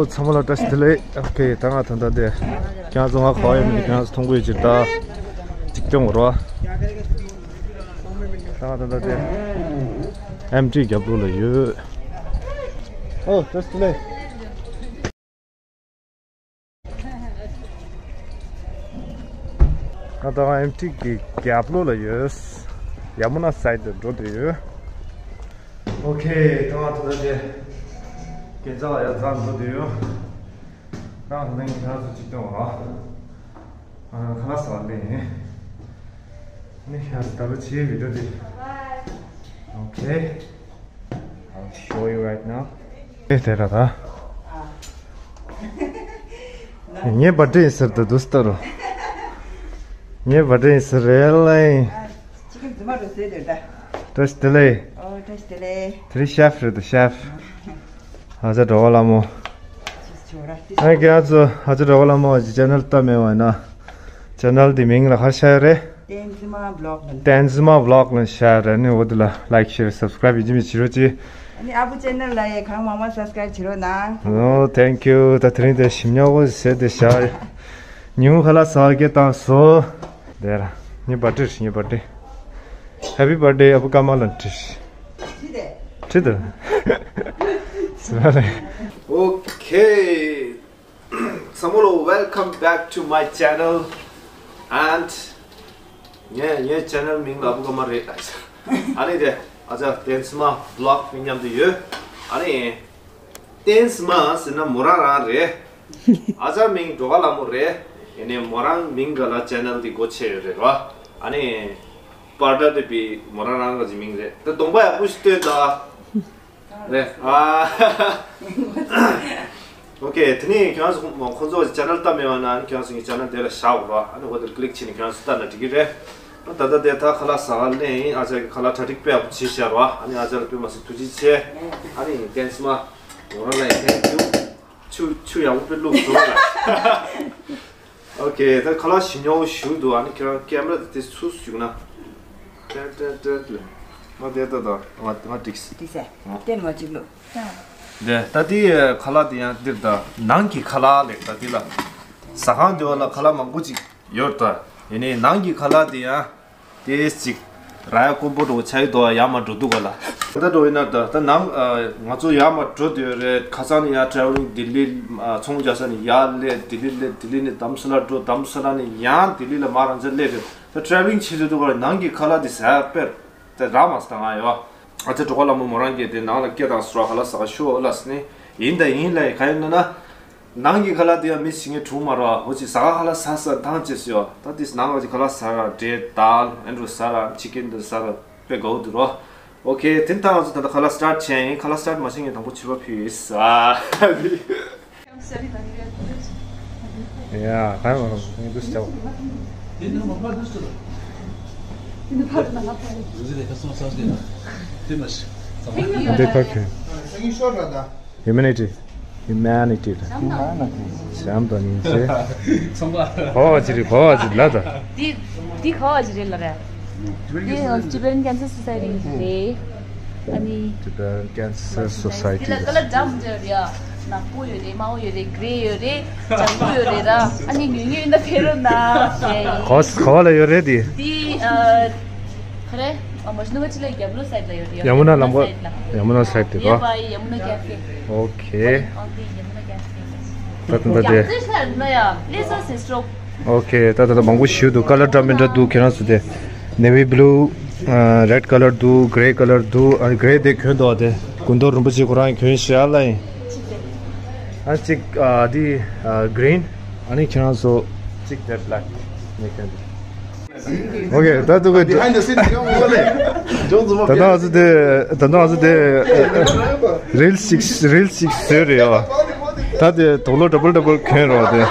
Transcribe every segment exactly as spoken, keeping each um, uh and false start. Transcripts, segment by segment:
ཚང་མ་ལ་བཀྲ་ཤིས་བདེ་ལེགས། ཨོ་ཁེ། ད་ང་ད་ལྟ་དེ་ཁྱེད་རང་ཚོ་ང་ག་པར་ཡོད་མེད་ཁྱེད་རང་ཚོ་མཐོང་གི་ཡོད་ཀྱི་རེད་ད། ཅིག་སྟོན་དགོས་རེད་བ། ད་ང་ད་ལྟ་དེ་ཨེམ་ཊི་རྒྱབ་ལོགས་ལ་ཡོད། ཨོ་བཀྲ་ཤིས་བདེ་ལེགས། ང་ད་ལྟ་ཨེམ་ཊི་གི་རྒྱབ་ལོགས་ལ་ཡོད། ཡ་མུ་ན་སའིཌ་ལ་འགྲོ་བསྡད་ཡོད། ཨོ་ཁེ། ད་ང་ད་ལྟ་དེ་གན་ཇ་ལ་ཡར་འཛེགས་འགྲོ་བསྡད་ཡོད། ད་ང་ད་ལྟ་ངས་ཁྱེད་རང་ཚོ་ཅིག་སྟོན་པ། ཨ། ཁ་ལག་ཟ་བ་སླེབས་ཡིན། ནི་ཁྱེད་རང་ཚོ་ད་ལྟ་ཕྱིའི་བི་ཌིའོ་འདི། ཨོ་ཁེ། I'll show you right now. ཨེ་དེ་ར་ད། ངའི་བར་ཌེ་ཡིན་ཟེར་ད་འདུག་སེ་ལྟ་རོགས། ངའི་བར་ཌེ་ཡིན་ཟེར་རེད་ལ། ཨ། ཅི་ཀིན་རྫུན་མ་རུ་ཟེར་དེ་ད། བཀྲ་ཤིས་བདེ་ལེགས། ཨོ་བཀྲ་ཤིས་བདེ་ལེགས། དེ་རིང་ཤེཕ་རེད་ད་ཤེཕ། ཨ་ཅག་གྲོགས་པོ་ལྷ་མོ། ཅིས་ཆོ་ར་ཏིས། ཨ་ཁྱེད་རང་ཚོ་ཨ་ཅག་གྲོགས་པོ་ལྷ་མོ་གི་ཅེ་ནལ་ལྟ་མེད་པ་ཡིན་ན། ཅེ་ནལ་དེ་མིང་ལ་ག་རེ་བཞག་ཡོད་རེད། བསྟན་འཛིན་མ་བི་ལོག་ལ། བསྟན་འཛིན་མ་བི་ལོག་ལ་བཞག་ཡོད་རེད། ཨ་ནི་འོ་དེ་ལ་ལའིཀ་ཤེར་སབ་སི་ཀ་རའིབ་ཡིན་གཅིག་མིན་གཅིག་བྱེད་རོགས་གྱིས། ཨ་ནི་ཨ་བུ་ཅེ་ནལ་ལ་ཡང་གང་མང་མང་སབ་སི་ཀ་རའིབ་བྱེད་རོགས་གནང་། ཨོ་ཐེང་ཀིའུ། ད་དེ་རིང་དེ་ཞིམ་ཉོག་པོ་ཟེར་དེ་བཞག་ཡོད། ཉིན་གུང་ཁ་ལག་ཟ་བར་སྐད་བཏང་སོང་། དེ་ར་ངའི་བར་ཌེ་རེད། ངའི་བར་ཌེ། ཧེ་པི་བར་ཌེ་ཨ་བུ་ཀརྨ་ལགས་ཁྲིད། ཁྲིད་དེ། ཁྲིད་དེ། ཟེར་བ་རེད། ཨོ་ཁེ། ཚང་མ་ལོ། Welcome back to my channel and ངའི་ངའི་ཅེ་ནལ་མིང་ལ་ཨ་བུ་ཀརྨ་རེད། ཨ་ནི་དེ་ཨ་ཅག་བསྟན་འཛིན་མ་བི་ལོག་མཉམ་དུ་ཡོད། ཨ་ནི་བསྟན་འཛིན་མ་ཟེར་ན་མོ་རང་རང་རེད། ཨ་ཅག་མིང་གྲོགས་པོ་ལྷ་མོ་རེད། ཡིན་ནའི་མོ་རང་མིང་སྒང་ལ་ཅེ་ནལ་འདི་སྒོ་ཕྱེ་ཡོད་རེད་བ། ཨ་ནི་པར་ད་དེ་བི་མོ་རང་རང་གི་མིང་རེད། ད་གདོང་པ་ཡག་པོ་ཞིག་སྟོན་ད། རེད། ཨ། ཨོ་ཁེ། དེ་ནས་ཁྱེད་རང་ཚོ་ཁོང་ཚོ་ཅེ་ནལ་ལྟ་མེད་པ་ན་ཁྱེད་རང་ཚོ་ངའི་ཅེ་ནལ་དེ་ལ་བཞག་རོགས། ཨ་ནི་འོ་དེར་ཀི་ལིག་བྱས་ནས་ཁྱེད་རང་ཚོ་ལྟ་ན་འགྲིག་གི་རེད། ད་ལྟ་དེ་ད་ཁ་ལག་ཟ་ག་སླེབས་ཡིན། ཨ་ཅག་གིས་ཁ་ལག་གྲ་སྒྲིག་དཔེ་ཡག་པོ་བྱས་བཞག་རོགས། ཨ་ནི་ཨ་ཅག་ལ་དཔེ་མ་སྲིད་ཐུགས་རྗེ་ཆེ། ཨ་ནི་བསྟན་འཛིན་མ་མོ་རང་ལ་ཡང་ཐེང་ཀིའུ། ཆུ་ཆུ་ཡག་པོ་དཔེ་བླུགས་འདུག་ལ། ཨོ་ཁེ། ད་ཁ་ལག་ཞིམ་ཉོག་པོ་ཞིག་འདུག་ཨ་ནི་ཁྱེད་རང་ཀེམ་ར་དེ་ཚུར་བཞུགས་ན། ཏན་ཏན་ཏན་ལ། ང་དེ་ད་ད་ང་ང་འགྲིག་སི། འགྲིག་སེ། ཏན་ང་གཅིག་ལོ། དེ་ད་དེ་ཁ་ལག་དེ་ཡང་འདིར་ད་ནང་གི་ཁ་ལག་ལེགས་ད་དེ་ལ། ཟ་ཁང་དེ་བ་ལ་ཁ་ལག་མང་པོ་ཅིག་ཡོད་ད། ཡིན་ནའི་ནང་གི་ཁ་ལག་དེ་ཡང་དེ་ཅིག་ར་ཡ་ཀོན་པོ་འགྲོ་ཆ་ཡི་དོ་ཡ་མ་འགྲོ་འདུག་ག་ལ། ད་འགྲོ་ཡིན་ན་ད་ད་ནང་ང་ཚོ་ཡ་མ་འགྲོ་དུས་རེད། ཁ་སང་ནས་ཡ་ཊ་རེ་ཝ་ལིང་ལྡི་ལི་ཚོང་རྒྱག་ས་ནས་ཡ་སླེབས། ལྡི་ལི་སླེབས། ལྡི་ལི་ནས་དྷ་རམ་ས་ལ་འགྲོ། དྷ་རམ་ས་ལ་ནས་ཡང་ལྡི་ལི་ལ་མ་རང་ཚོ་སླེབས་རེད། ད་ཊ་རེ་ཝ་ལིང་བྱེད་དུས་འདུག་ག་ལ། ནང་གི་ཁ་ལག་དེ་ཟ་ཡ་དཔེ་དེ་རག་མ་སོང་ད་ང་ཡོ། ཨ་ཅག་གྲོགས་པོ་ལྷ་མོ་མོ་རང་གིས་དེ་ནང་ལ་སྐད་བཏང་སོང་། ཁ་ལག་ཟ་ག་ཤོག་ལབ་ནས། ཡིན་ད་ཡིན་ལབ་ཡིན། ག་ཡིན་ན་ན། ནང་གི་ཁ་ལག་དེ་ཡང་མི་ཞིག་ངས་གྲུང་མ་རོགས། འོ་ཅིག་ཟ་ག་ཁ་ལག་ཟ་ཟ་ཐང་ཅེས་ཡོ། ད་དེ་ནང་ལ་ཅིག་ཁ་ལག་ཟ་ར་འདྲེ་དཱལ་ཨེ་འགྲོ་ཟ་ར་ཅི་ཀིན་དེ་ཟ་ར་དཔེ་དགའ་བོ་འདུག་རོ། ཨོ་ཁེ། དེ་ད་ང་ཚོ་ད་ལྟ་ཁ་ལག་སི་ཊར་ཊི་བྱས་ཡིན། ཁ་ལག་སི་ཊར་ཊི་མ་བྱས་ངས་དང་པོ་མཆོད་པ་ཕུལ་ཡིན། ཨ། ཡ། ག་ཡོང་རང་ངས་འདུག་སེ་བྱའོ། འདི་ཕ་གི། Humanity. Humanity. བྱམས་དང་སྙིང་རྗེ། ཚོང་པ། ག་བ་ཅི་རེད། ག་བ་ཅི་ལ་ད། འདི་འདི་ག་བ་ཅི་རེད་ལ་རེད། འདི་Tibetan Cancer Society རེད། ཨ་ནི། Tibetan Cancer Society. འདི་ལ་ཀ་ལར་འདྲ་མི་འདྲ་ཡོད་རེད་ཡ། ནག་པོ་ཡོད་རེད། དམར་པོ་ཡོད་རེད། གྷི་རེ་ཡོད་རེད། ལྗང་གུ་ཡོད་རེད་ར། ཨ་ནི་ཉུང་ཉུང་ཡིན་ན་ཕེབས་རོགས་གནང་ཞེས་ཡིན། ག་ག་བ་ལ་ཡོད་རེད་དེ། འདི་ཨ། ག་རེ། ཨ། མཇནུ་ག་ཅི་ལ་ཡ་མུ་ན་སའིཌ་ལ་ཡོད་རེད་ཡ། ཡ་མུ་ན་ལམ་ཁ། ཡ་མུ་ན་སའིཌ་ལ། ཡ་མུ་ན་སའིཌ་དེ་རོ། Nearby Yamuna Cafe. Okay. On the Yamuna Cafe. ད་ད་ད་དེ། ཡ་ཙེ་ཤ་ན་ཡ་ལེ་ས་སེ་སི་ཊོབ། Okay. ད་ད་ད་མང་པོ་ཞིག་འདུག་ཀ་ལར་འདྲ་མི་འདྲ་འདུག་ཁྱེད་རང་ཚོ་དེ། Navy blue, red color འདུག grey color འདུག་ཨ་ནི་grey དེ་གྱོན་འདུག་དེ་དགུན་ཐོག་རིན་པོ་ཆེ་ཁོ་རང་གྱོན་ཤག་ལ་ཡིན། ཨ་གཅིག་ཨ་འདི་ཨ་green། ཨ་ནི་ཁྱེད་རང་ཚོ་གཅིག་དེ་black ནས་གྱོན་འདུག Okay. ད་དུ་ག་Behind the scenes ཡོང་མོ་ལེ། ཇོང་ཙུ་མོ། ད་ད་ང་ཚོ་དེ་ད་ད་ང་ཚོ་དེ་རིལ་ཞིག་རིལ་ཞིག་བཟོས་རེད་ཡ། ད་དེ་དུག་ལོག་double double གྱོན་རོགས་དེ།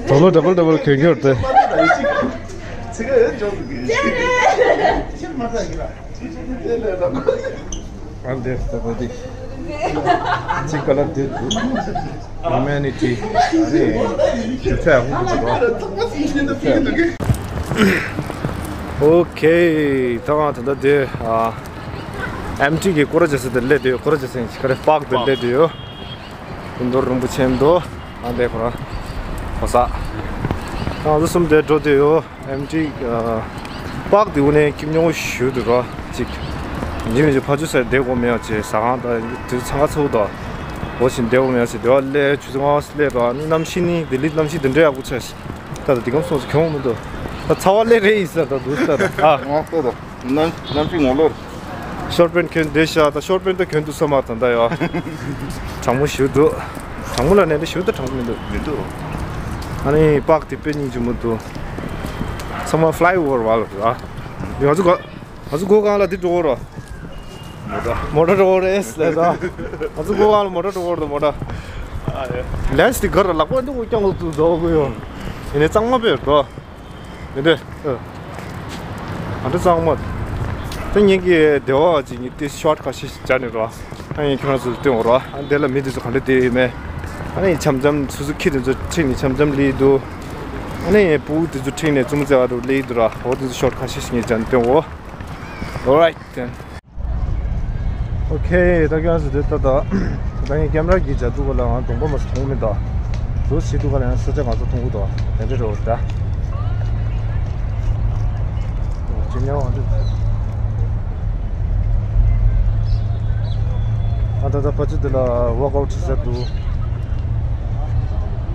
དུག་ལོག་double double གྱོན་གྱོན་དེ། ཨ་འདི་ལྟ་བུ་འདི། གཅིག་ཀ་ལར་འདི་འདུག Humanity. ཨ་ནི་ཞིབ་ཚགས་ཧུང་གི་འདུག་རོ། Okay. ད་ང་ད་ལྟ་འདི་ཨ། ཨེམ་ཊི་གི་སྐོར་ར་བྱེད་ས་དེ་སླེབས་དུས་ཡོད། སྐོར་ར་བྱེད་ས་ཡིན་ག་རེ། པཱག་དེ་སླེབས་དུས་ཡོད། སྐུ་མདོག་རིན་པོ་ཆེ་འདུག་ཨ་འདས་ཁོ་རང་གོ་ས། ང་ཚོ་གསུམ་དེ་འགྲོ་དུས་ཡོད། ཨེམ་ཊི་པཱག་དེ་དངོས་གནས་སྐྱིད་ཉོག་ཞུ་འདུག་ར་ཅིག་ཡིན་གཅིག་མིན་གཅིག་ཕར་ཚུར་ཟེར་བསྡད་དགོས་མེད་ཡ་ཅེ་ཟ་ཁང་དང་དུས་ཚང་ཁ་ཚུགས་དང་འོ་ཞིག་བསྡད་དགོས་མེད་ཡ་ཅེ་དེ་བ་སླེབས་ཆུ་ཚོད་ལྔ་པ་སླེབས་དང་ནི་གནམ་གཤིས་ནི་ལྡི་ལི་གནམ་གཤིས་འདི་འདྲ་ཡག་པོ་ཆགས་ཤིག་ད་ལྟ་འདི་གམ་སོང་ཙང་གྱོང་མི་འདུག་ད་ཚ་བ་སླེབས་རེད་ཡིན་ས་ད་འདུག་ས་ད་ཨ། ང་ལྟ་དང་། ནམ་ནམ་ཞིག་ངོ་ལོར། ཤོར་པན་གྱོན་བསྡད་ཤག་ད་ཤོར་པན་ད་གྱོན་འདུག་ས་མ་ད་ད་ཡ། གྲང་མོ་ཞུ་འདུག་གྲང་མོ་ལ་ནས་ད་ཞུ་ད་གྲང་མོ་མི་འདུག་མི་འདུག་ཨ་ནི་པཱག་དེ་དཔེ་སྙིང་རྗེ་མོ་འདུག་ཚང་མ་ཕ་ལའི་ཨོ་ཝར་བ་ལ་འདུག་ཨ། ང་ཚོ་ག་ང་ཚོ་སྒོ་གང་ལ་འདི་འགྲོ་གོ་ར། མོ་ཊ་འགྲོ་གོ་རེད་ལས་ད། ང་ཚོ་སྒོ་གང་ལ་མོ་ཊ་འགྲོ་གོ་ར་ད་མོ་ཊ། ལན་སི་དེ་ག་ར་ལག་པ་འདི་ཀོ་རྐྱང་ལ་ཚུགས་འགྲོ་གོ་ཡོང་། ཡིན་ནའི་གཙང་མ་དཔེ་རེད་དོ། མི་འདོད། ཨ་འདྲ་གཙང་མ། ད་ངེད་ཀྱི་སྡེ་བ་ཅིག་ནི་ཏི་ཤོ་ཊི་ཁ་ཤས་ཤིག་སྦྱར་ནས་རོ། ཨ་ཡིན་ཁྱོད་རང་ཚོ་སྟོན་འོ་རོ། ཨ་འདི་ལ་མི་དེ་ཚོ་ག་འདྲ་བསྡད་ཡོད་མེད། ཨ་ནི་འཆམ་འཆམ་སོ་སོ་ཁྱི་དེ་ཚོ་ཁྲིད་ནས་འཆམ་འཆམ་ལི་འདུག་ཨ་ནི་ཕྲུ་གུ་དེ་ཚོ་ཁྲིད་ནས་བཙུན་མོ་བཙལ་བ་འདྲ་ལི་འདུག་ར། འོ་དེ་ཚོ་ཤོ་ཊི་ཁ་ཤས་ཤིག་ངས་སྦྱར་ནས་སྟོན་འོ། Alright then. Okay, ད་ཁྱོད་ཚོ་དེ་ལྟ་ད། ད་ངས་ཀེམ་ར་གིས་བྱ་འདུག་ག་ལ་ང་གདོང་པ་མ་མཐོང་མི་འདུག་འདུག་སེ་འདུག་ག་ལ་ཡང་ས་ཆ་ང་ཚོ་མཐོང་གི་འདུག་དེ་འདྲ་རེད་འོ་ད། ཅི་ཉལ་བ་འདི། ང་ད་ལྟ་ཕ་ཆུ་དེ་ལ་ཝོག་ཨའུཊ་བྱེད་ས་འདུག་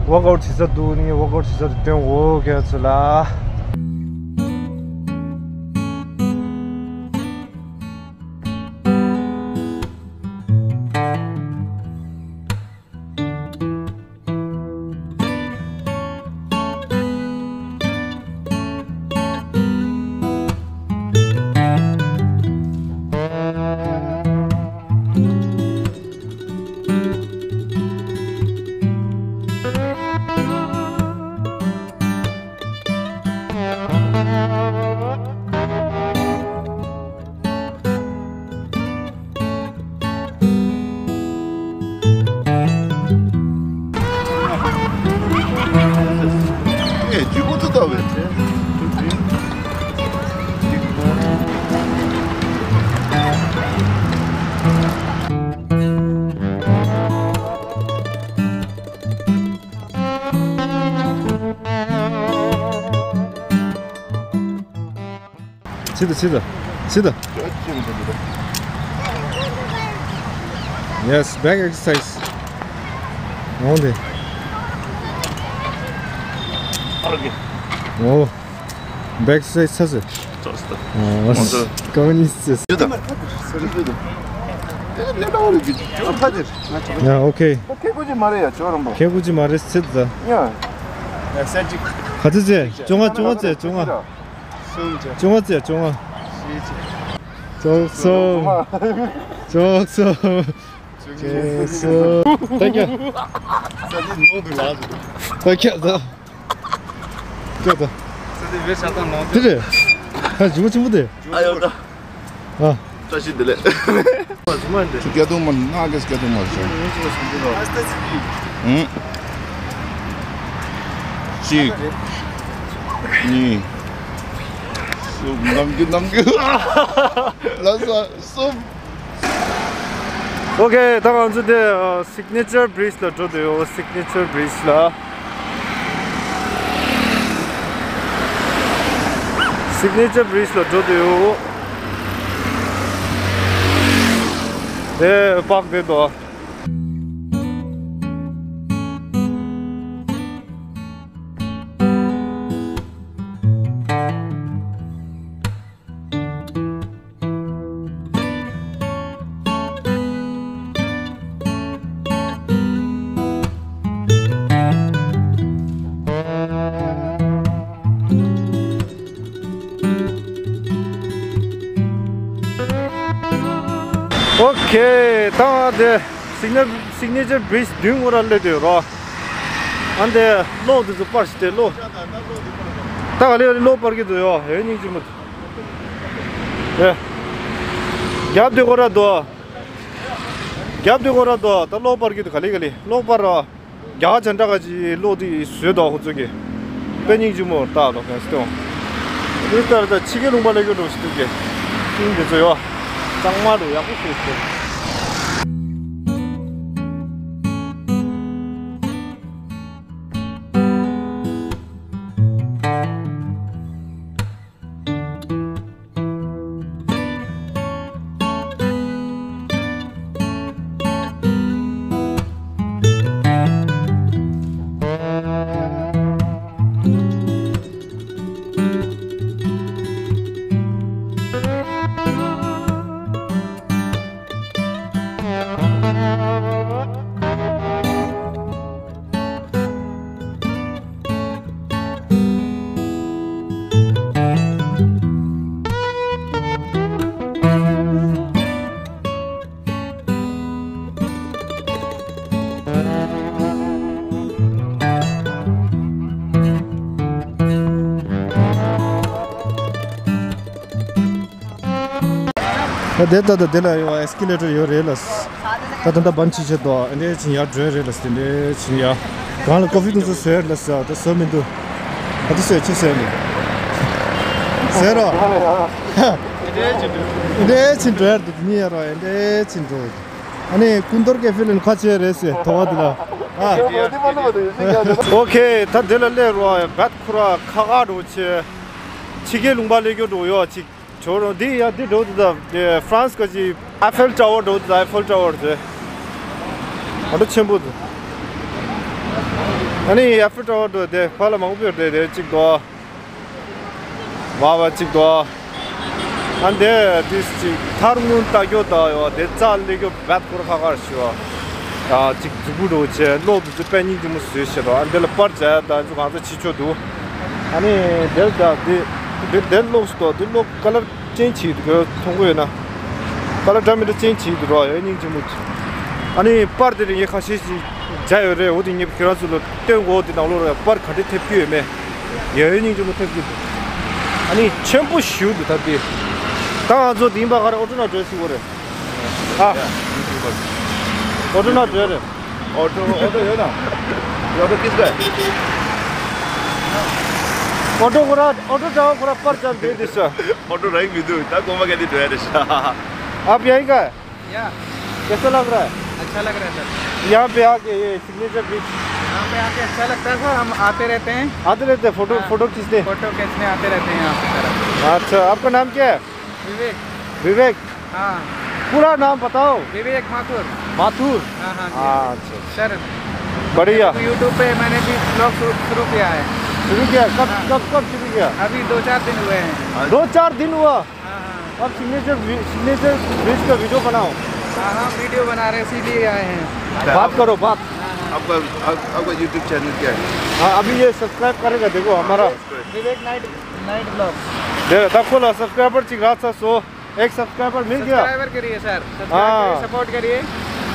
ཝོག་ཨའུཊ་བྱེད་ས་འདུག་ནི་ཝོག་ཨའུཊ་བྱེད་ས་དེ་སྟོན་འོ་ཁྱོད་ཚོ་ལ། ཕྱི་དང་ཕྱི་དང་ཕྱི་དང་། Yes, back exercise. འོང་དེ། ཨོ། Back exercise ཚ་ཟེར། ཚ་ཟེར། ཨོ། ཚ་ཟེར། ཀ་ནི་ཟེར། ཕྱི་དང་། ཕྱི་དང་། དེ་ལས་ལ་འོ་རེད་ཀྱི་ཅོ་ཕ་དེར། ཡ་ཨོ་ཁེ། ཁེ་ཀུ་ཅི་མ་རེད་ཡ་ཅོ་རམ་པ། ཁེ་ཀུ་ཅི་མ་རེད་ཚེ་ད། ཡ། ག་ཚོད་ཚེ། བཅོ་ལྔ་བཅོ་ལྔ་ཚེ་བཅོ་ལྔ། གསུམ་བྱས། བཅོ་ལྔ་བྱས་བཅོ་ལྔ། བཞི་བྱས། བཅུ་གསུམ། བཅུ་གསུམ། བཅུ་གསུམ། ད་ཀྱ། ས་དེ་ནང་དུ་ལགས་སོ། ད་ཀྱ་ད། ཀྱ་ད། ས་དེ་བེ་ས་དང་ནང་དུ། དེ་རེད། ད་འཇུ་ཆེན་པོ་དེ། ཨ་ཡོ་ད། ཨ། བཀྲ་ཤིས་བདེ་ལེགས། ཆུ་སྐྱ་དུང་མ་ན་གེ་སྐྱ་དུང་མ་ཞོ། ཨ་ས་དེ་ཅི། ཧུམ། གཅིག་གཉིས། གསུམ། ནམ་རྒྱུན་ནམ་རྒྱུན། ལ་ས་གསུམ། ཨོ་ཁེ། ད་ང་ཚོ་དེ་Signature Bridge ལ་འགྲོ་འདོད་ཡོད། Signature Bridge ལ། Signature Bridge ལ་འགྲོ་འདོད་ཡོད། དེ་པཱག་དེ་དོ། ཨོ་ཁེ། ད་དེ་Signa- Signature Bridge མདུན་ངོ་ར་སླེབས་དུས་རོ། ཨ་འདི་གློག་འདི་ཚོ་སྤར་ཞིག་དེ་གློག་ད་ག་ལེ་ག་ལེ་གློག་སྤར་གི་འདུག་ཡོ། ཧེ་སྙིང་རྗེ་མོ། ཨེ། རྒྱབ་དེ་ཁོ་ར་འདུག་རྒྱབ་དེ་ཁོ་ར་འདུག་ད་གློག་སྤར་གི་འདུག་ག་ལེ་ག་ལེ་གློག་སྤར་རོ། རྒྱ་གར་ཇན་ཊ་ག་ཅིག་གློག་དེ་བཟོས་འདུག་ཁོ་ཚོ་གི། དཔེ་སྙིང་རྗེ་མོ་ད་ལོ་ཁ་སྟོན། འདི་ལྟར་ད་ཕྱི་རྒྱལ་ལུང་པ་ལ་གི་འགྲོ་ཞིག་འདུག་གི། ཨིན་འདི་ཚོ་ཡོ། གཙང་མ་རུ་ཡག་པོ་བཟོས་སོང་། ད་དེ་ལྟ་དང་དེ་ལ་ཡོད་ཨེ་སི་ཀི་ལེ་ཊར་ཡོད་རེད་ལ། ད་ད་ལྟ་བན་ཆི་བྱེད་དོ། ཨ་འདྲས་ཕྱིན་ཡར་འགྲོ་རེད་ལ། དེ་འདྲས་ཕྱིན་ཡར་གང་ལ་ཀོ་ཧྥི་དུང་ཚོ་བཟོས་རེད་ལ་ཟེར། ད་བཟོ་མི་འདུག་ཨ་ད་བཟོས་ཅི་བཟོས་མི་ཟེར་རོ། ཨ་འདྲས་ཕྱིན་འགྲོ་ཡར་འདུག་མི་ཡར་རོ། ཨ་འདྲས་ཕྱིན་འགྲོ། ཨ་ནི་ཀུན་རྟོར་གྱི་ཕི་ལིན་ཁ་ཆེ་རེད་ཟེར་དོ་བ་འདི་ལ། ཨ། ཨོ་ཁེ། ད་འདི་ལ་སླེབས་རོགས། བད་ཁོ་ར་ཁ་ཁ་འགྲོ་ཆེ། ཕྱི་རྒྱལ་ལུང་པ་སླེབས་རྒྱུ་འགྲོ་ཡོད་ཅིག་ཇོ་རོ་འདི་ཡ་འདི་འགྲོ་འདི་ད་འདི་ཧྥ་རན་སི་ག་ཅི་ཨ་ཧྥེལ་ཊ་ཝར་འགྲོ་འདི་ད་ཨ་ཧྥེལ་ཊ་ཝར་ཟེར། ཨ་འདྲ་ཆེན་པོ་འདུག་ཨ་ནི་ཨ་ཧྥེལ་ཊ་ཝར་འགྲོ་དེ་ཕ་ལ་མང་པོ་ཡོད་དེ་དེ་གཅིག་འདུག་བ་བ་གཅིག་འདུག་ཨ་འདི་དེ་གཅིག་ཐར་དངུལ་ལྟ་རྒྱུ་ད་ཡོད་དེ་རྩ་ལེ་རྒྱུ་བད་ཁོར་ཁ་ཁར་ཞུ་བ། ཡ་གཅིག་མཛུ་གུ་འགྲོ་བྱས་གློག་འདི་ཚོ་དཔེ་སྙིང་རྗེ་མོ་བཟོས་བྱས་རོགས། ཨ་འདི་ལ་པར་བྱས་ད་ཚོ་གང་ཚོ་ཕྱི་ཕྱོགས་འདུག་ཨ་ནི་འདིར་ད་འདི་འདི་འདིར་གློག་སུ་དོ་འདི་གློག་ཀ་ལར་ཅན་ཆིག་འདུག་མཐོང་གི་ཡོད་ན། ཀ་ལར་འདྲ་མི་འདྲ་ཅན་ཆིག་འདུག་རོགས། ཡ་སྙིང་རྗེ་མོ། ཨ་ནི་པར་འདི་རིང་ངས་ཁ་ཤས་ཤིག་བྱས་ཡོད་རེད། འོ་དེ་ངས་ཁྱེད་རང་ཚོ་ལ་སྟོན་དགོས། འདི་ནང་ལོགས་ར་པར་ག་འདྲ་ཐེབས་ཀྱི་ཡོད་མེད། ཡ་སྙིང་རྗེ་མོ་ཐེབས་ཀྱི་འདུག་ཨ་ནི་ཆེན་པོ་ཞེ་པོ་འདུག་ད་འདི། ད་ང་ཚོ་འདི་ཡིན་པ་ག་རེ་ཨོ་ཊོ་ན་འགྲོ་སྲིད་གོ་རེད། ཨ། ཨོ་ཊོ་ན་འགྲོ་རེད། auto auto है ना? ये ऑटो किसका है? ऑटो को रहा, ऑटो जाओ को रहा पर चल दे दिस। ऑटो रही भी दो, इतना कोमा कहती ड्राइवर है। आप यहीं का है? या। कैसा लग रहा है? अच्छा लग रहा है सर। यहाँ पे आके ये सिग्नेचर बीच। यहाँ पे आके अच्छा लगता है सर, हम आते रहते हैं। आते रहते हैं, फोटो, हाँ। फोटो खींचते हैं। फोटो खींचने आते रहते हैं यहाँ पे सर। अच्छा, आपका नाम क्या है? विवेक। विवेक। हाँ। पूरा नाम बताओ। विवेक माथुर। माथुर। हाँ, हाँ जी। हाँ, अच्छा। सर, बढ़िया। YouTube पे मैंने भी ब्लॉग शुरू, शुरू किया है। शुरू किया? कब, हाँ। कब, कब शुरू किया? अभी दो चार दिन हुए हैं। दो चार दिन हुआ? हाँ, हाँ। अब सिग्नेचर भी, सिग्नेचर बीच का वीडियो बनाओ। हाँ, हाँ, वीडियो बना रहे, इसीलिए आए हैं। बात करो, बात। हाँ, हाँ। आपका, आप, आपका YouTube चैनल क्या है? हाँ, अभी ये सब्सक्राइब करेगा, देखो हमारा। विवेक नाइट, नाइट ब्लॉग। दे, तब खोला, सब्सक्राइबर चिक रात सा सो। एक सब्सक्राइबर मिल गया। सब्सक्राइबर करिए सर, सब्सक्राइब हाँ। करिए, सपोर्ट करिए।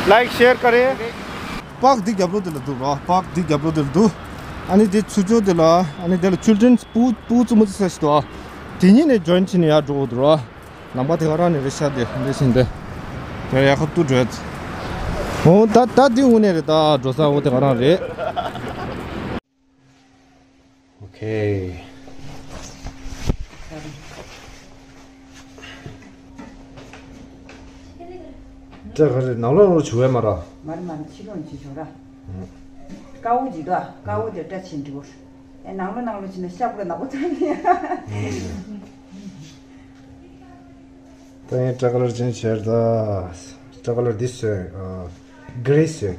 लाइक शेयर करें। པག་འདི་རྒྱབ་ལོགས་དེ་ལ་འདུག་ར། པག་འདི་རྒྱབ་ལོགས་དེ་ལ་འདུག་ཨ་ནི་དེ་ཚུར་ཕྱོགས་དེ་ལ་ཨ་ནི་དེ་ལ་ཆིལ་ཌྲེན་སི་པུ་པུ་ཙུ་མུ་ཙུ་ས་ཞིག་འདུག་ཨ་དེ་གཉིས་ནས་ཇོ་ཡིན་བྱས་ནས་ཡར་འགྲོ་དགོས་འདུག་ར། ལམ་པ་དེ་ག་རང་ནས་རེད་ཤག་དེ་འདི་བཞིན་དེ་དེ་ཡག་ཁ་ཏུ་འགྲོ་ཡ། འོ་ད་ད་འདི་དངོས་གནས་རེད། ད་འགྲོ་ས་འོ་དེ་ག་རང་རེད། ཨོ་ཁེ། སྐྲ་ག་རེ་ནང་ལོགས་ལོགས་བྱུག་པས་མ་ར། མ་རེད་མ་རེད། ཕྱི་ལོགས་ནས་བྱེད་ཆོག་ར། ཨང་། དཀར་པོ་ཅིག་འདུག་ཨ། དཀར་པོ་དེ་སྐྲ་ཆེན་འགྲིག་གོ། ཨེ་ནང་ལོགས་ནང་ལོགས་བྱས་ན་ཤ་པོ་ར་ནག་པོ་ཐོན་ནི། ཨང་། ད་ཡིན་སྐྲ་ཀ་ལར་ཅན་བྱས་ད། སྐྲ་ཀ་ལར་འདི་བཟོས། ཨ། གྷི་རེ་བཟོས།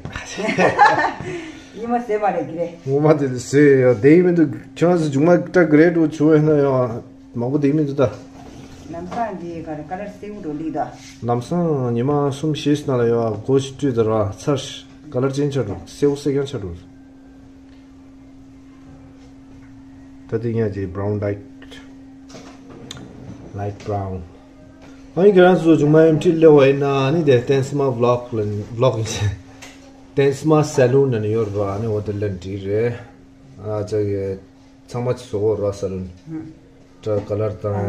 ཉི་མ་བཟོས་པ་རེད་གྷི་རེ། ངོ་མ་དེ་བཟོས་ཡོད་དེ་ཡིན་མི་འདུག་ཁྱོད་རང་ཚོ་མཇུག་མ་སྐྲ་གྷི་རེ་འགྲོ་བྱུང་བས་ན་ཡང་མང་པོ་དེ་ཡིན་མི་འདུག་ད། ལམ་སང་འདི་ག་རེ་ཀ་ལར་སེའུ་འགྲོ་ལི་ད། ལམ་སང་ཉི་མ་གསུམ་བཞི་ནང་ལ་ཡང་སྒོ་ཞིག་བཀྲུས་ད་ར་ཚར་ཀ་ལར་ཅན་ཆགས་འགྲོ། སེའུ་སེ་རྐྱང་ཆགས་འགྲོ། ད་དེ་ངས་ཀྱི་brown light, light brown. ཨ་ནི་ཁྱེད་རང་ཚོ་ཆུང་མ་ཡིན་ཁྲིད་སླེབས་པ་ཡིན་ན་ཨ་ནི་དེ་ཏན་སི་མ་བི་ལོག་ལ་བི་ལོག་ཡིན། ཏན་སི་མ་སེ་ལུན་ནང་ནས་ཡོད་རེད་པ། ཨ་ནི་འོ་དེ་ལ་འགྲིག་རེད། ཨ་ཅག་གི་ཚང་མ་ཅིག་བཟོ་གོ་རེད་སེ་ལུན། སྐྲ་ཀ་ལར་བཏང་ཡ།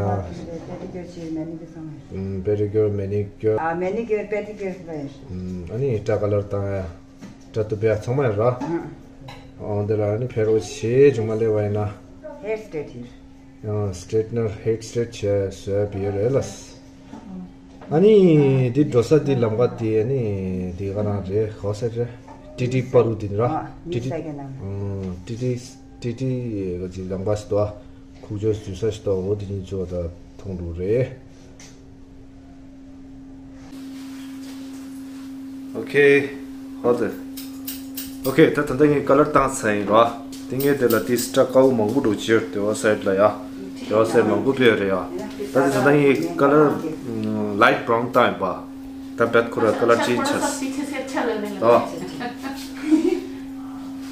པེ་ཌི་ཀིའུར་བྱས་མེ་ནི་ཀིའུར་ཚང་མ་ཡོད། ཨམ། པེ་ཌི་ཀིའུར་མེ་ནི་ཀིའུར། ཨ། མེ་ནི་ཀིའུར་པེ་ཌི་ཀིའུར་ཚང་མ་ཡོད། ཨམ། ཨ་ནི་སྐྲ་ཀ་ལར་བཏང་ཡ། སྐྲ་གཏུབ་ཡ་ཚང་མ་ཡོད་ར། ཨང་། འོ་འདི་ལ་ཨ་ནི་ཕེབས་རོགས་བྱེད། ཆུང་མ་སླེབས་པ་ཡིན་ན། ཧེར་སི་ཊེཊ་ཡོད། ཡང་སི་ཊེཊ་ནར་ཧེཌ་སི་ཊེཊ་བྱས་བཟོས་པ་ཡོད་རེད་ལ། ཨ་ནི་འདི་འགྲོ་ས་འདི་ལམ་ཁ་འདི་ཨ་ནི་འདི་ག་རང་རེད། ག་ས་རེད། ཏི་ཏི་པ་རུ་འདི་ར། ཨ་ཏི་ཏི་ས་ག་ནང་། ཨང་། ཏི་ཏི་ཏི་ཏི་ག་ཅིག་ལམ་ཁ་ཞིག་འདུག་ཨ། ཁུག་ཀྱོག་འཛུལ་ས་ཞིག་འདུག་འོ་འདི་གཉིས་ཚོ་ད་མཐོང་འགྲོ་རེད། ཨོ་ཁེ། ཧོ་ཏེ། ཨོ་ཁེ། ད་ད་ལྟ་ངས་ཀ་ལར་བཏང་ཚར་ཡིན་རོ། དེ་ངས་དེ་ལ་ཏི་སི་ཊ་ཀའུ་མང་པོ་འགྲོ་ཕྱིར་དེ་བ་སའིད་ལ་ཡ། དེ་བ་སའིད་མང་པོ་ཕེ་རེད་ཡ། ད་དེ་ད་ལྟ་ངས་ཀ་ལར་ལའིཊ་བྷ་རའུན་བཏང་ཡིན་པ། ད་བད་ཁོ་ར་ཀ་ལར་ཅི་ཆགས། ད་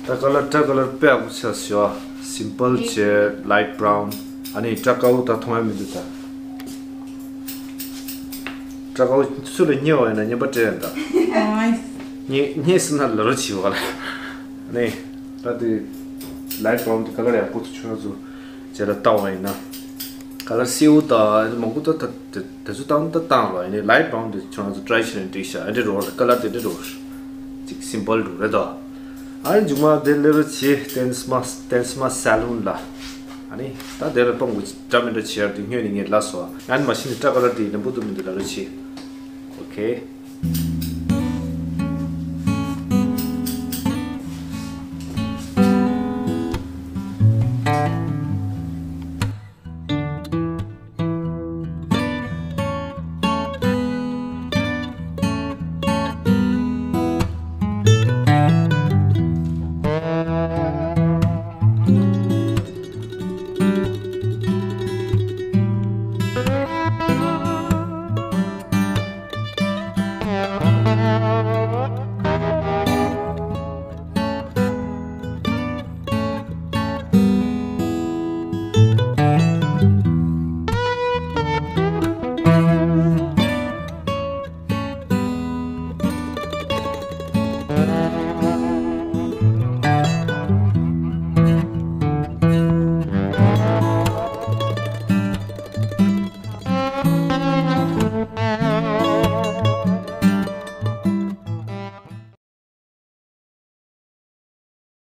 ད་ཀ་ལར་ད་ཀ་ལར་དཔེ་ཡག་པོ་ཆགས་ཤག་སིམ་པལ་བྱས་ལའིཊ་བྷ་རའུན། ཨ་ནི་སྤྲ་ཀའུ་ད་མཐོང་ཡ་མི་འདུག་ད། སྤྲ་ཀའུ་སུ་ལ་རྙེད་པ་ཡིན་ན་རྙེད་པ་སྤྲད་ཡ་ད། རྙེད་རྙེད་སྲིད་ན་ལ་རོ་བྱིས་པ་ལ། ཨ་ནི་ད་དེ་ལའིཊ་བྷ་རའུན་དེ་ཀ་ལར་ཡག་པོ་ཚོ་ཁྱོད་རང་ཚོ་རྗེས་ལ་བལྟ་བ་ཡིན་ན། ཀ་ལར་སེའུ་ད་མང་པོ་ད་ད་དེ་ཚོ་བཏང་ད་བཏང་རོགས། ཡིན་ནའི་ལའིཊ་བྷ་རའུན་དེ་ཁྱོད་རང་ཚོ་ཊི་རའི་བྱས་ན་འགྲིག་ཤག་ཨ་འདྲ་རོ། ཀ་ལར་དེ་འདྲ་རོ། ཅིག་སིམ་པལ་འདུག་རེད་དོ། ཨ་ནི་མཇུག་མ་དེ་སླེབས་རོགས་བྱེད། ཏེན་སི་མ་ཏེན་སི་མ་སེ་ལུན་ལ། ཨ་ནི་ད་དེ་ལ་སྤང་དགོས་འདྲ་མི་འདྲ་བྱེད་ཡ་དེ་སྔོན་ནས་ངས་ལབ་སོང་། ཨ་ནི་མ་གཞི་ནས་སྤྲ་ཀ་ལར་དེ་ལེན་པོ་འདུག་མི་འདུག་ལབ་རོགས་བྱེད། ཨོ་ཁེ།